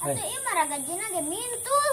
Atuh ieu mah ragajina ge mintul.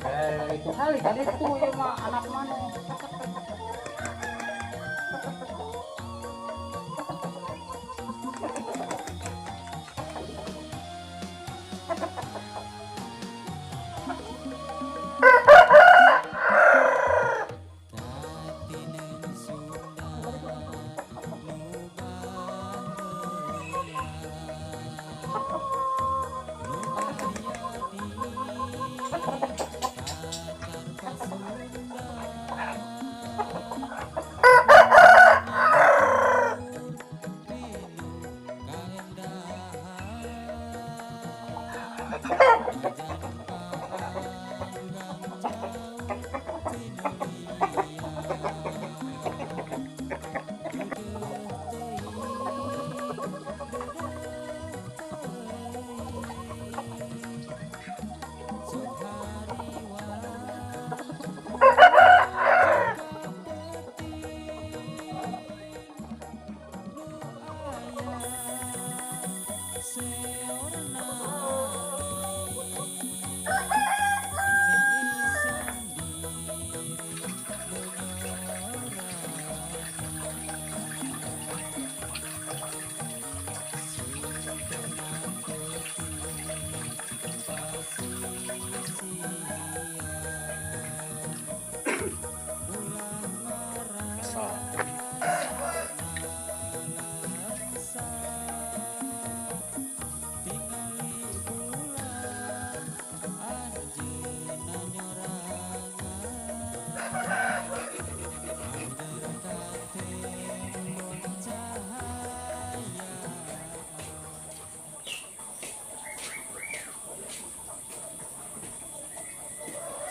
Eh, itu kali kali itu ya mah anak mana?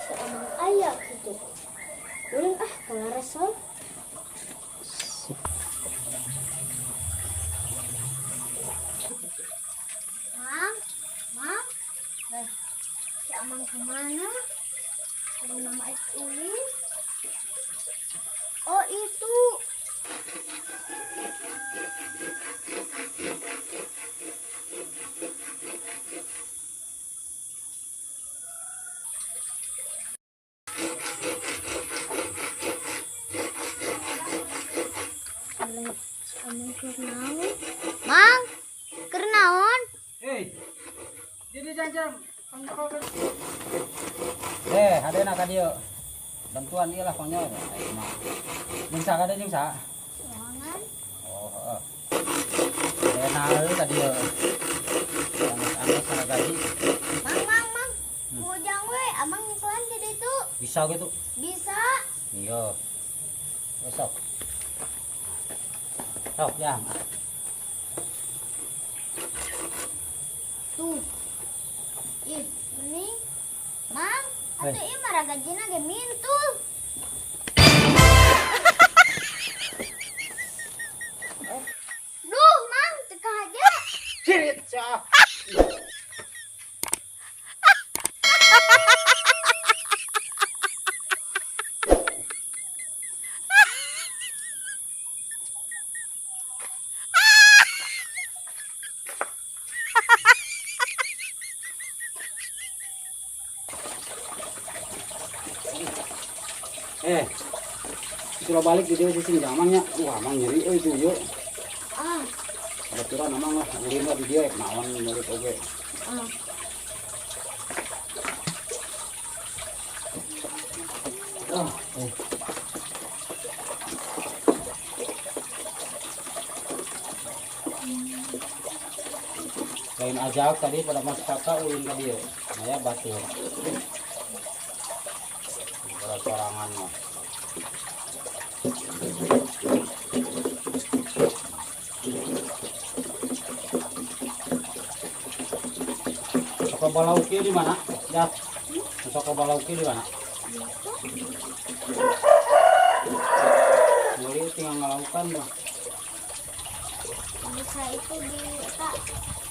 Si Amang aya gitu. Ulin ah kalaresol. Mang, Mang. Lah, si Amang kemana? Ada nama Ulin. Oh, itu. Si Amang keur naon? Mang, keur naon? Eh, jadi jangan. Eh, hadena ka dieu. Bantuan ieu lah konyol. Ayo mah. Jeung sa kada jeung sa? Sorangan. Oh, heeh. Hadena euy ka dieu. Angges-angges sana gaji. Mang, Mang, Mang. Ujang we, Amang nyeklan di ditu. Bisa gitu? Bisa. Iya. Besok. Sok, jang. Tuh. Ih, mending. Mang, atuh ieu mah ragajina ge mintul. Duh, Mang, teu kahaja. Cirit sia. Sudah balik di dia sini amangnya. Wah, amang nyeri euy tuh yuk. Ah. Kebetulan amang lah ulin lah di dia naon balik oge. Ah. Ah, Lain ajak tadi pada mas kakak ulin ke dia. Nah ya batur. Sorangan mah. Soko balauki di mana? Ya. Soko balauki di mana? Boleh tinggal ngelaukan mah. Bisa itu di tak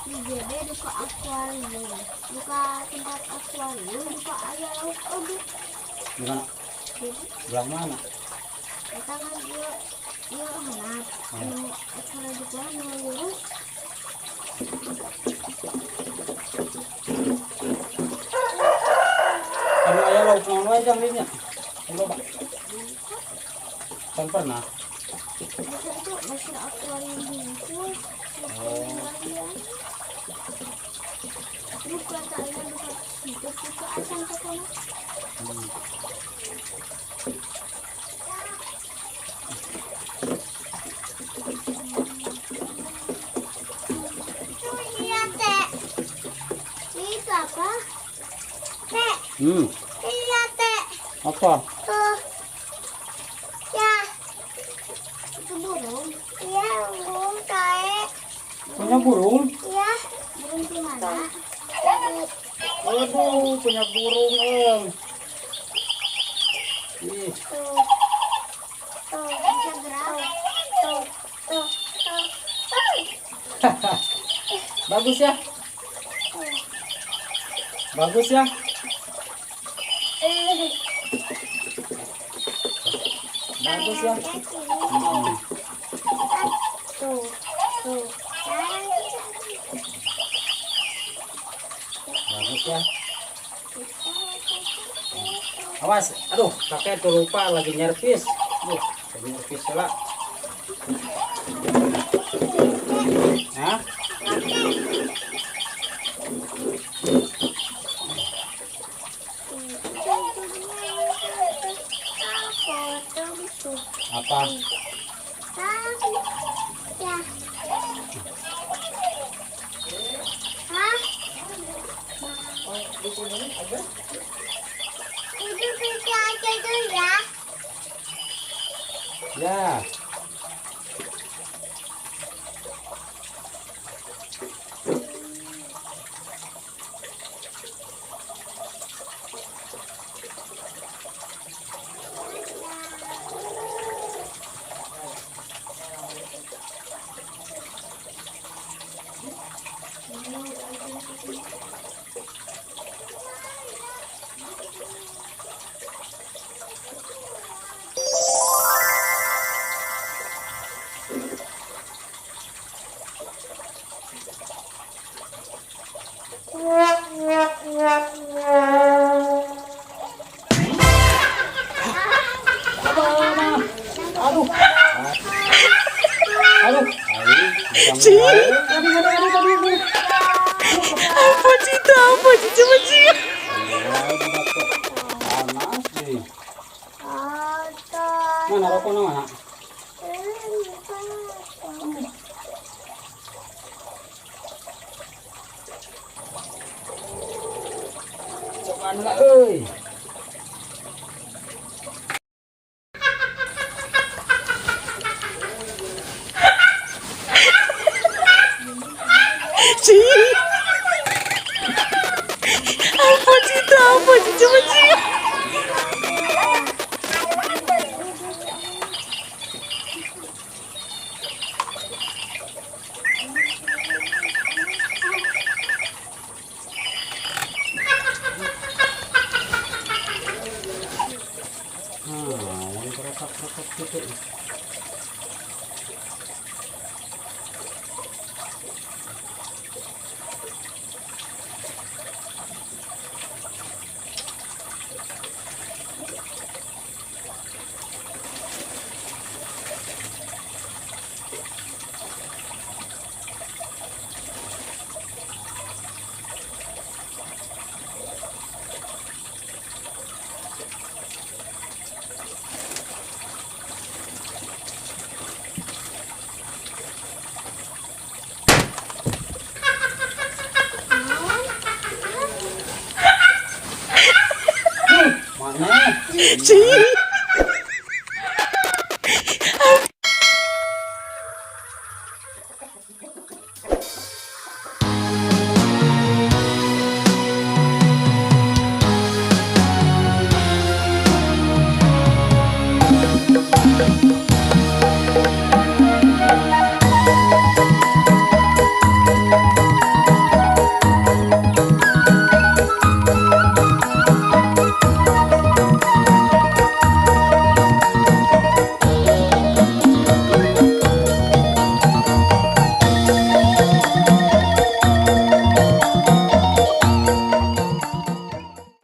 di JB duka akuarium, duka tempat akuarium, duka aya lauk oge. Di mana? Belah mana? Eta kan ieu ieu hanap. Anu acara juga nu lurus. Anu aya lauk naon wae jang dinya? Loba. Kan pernah. Bisa itu masih akuarium bungkus. Oh. Buka tak aya buka hidup buka acan pokona. Itu apa? Teh. Iya, teh. Apa? Tuh. Ya. Itu burung. Iya, burung teh. Punya burung? Iya. Burung di mana? Aduh, punya burung, em. Ih. Tuh. Tuh, bisa gerak. Tuh, tuh, tuh. Bagus ya? Bagus ya? Bagus ya? Tuh, tuh. Bagus ya? Awas, aduh, kakek tuh lupa lagi nyervis. Duh, lagi nyervis lah. Hah? Apa? Ya. Hah? Itu bisa aja dulu ya. Ya. Aduh. Aduh. Apa cita, apa cita, cita. Panas deh. Mana rokoknya mana? Cobaan lah, euy. Apa cita, apa cita, cita. Cing.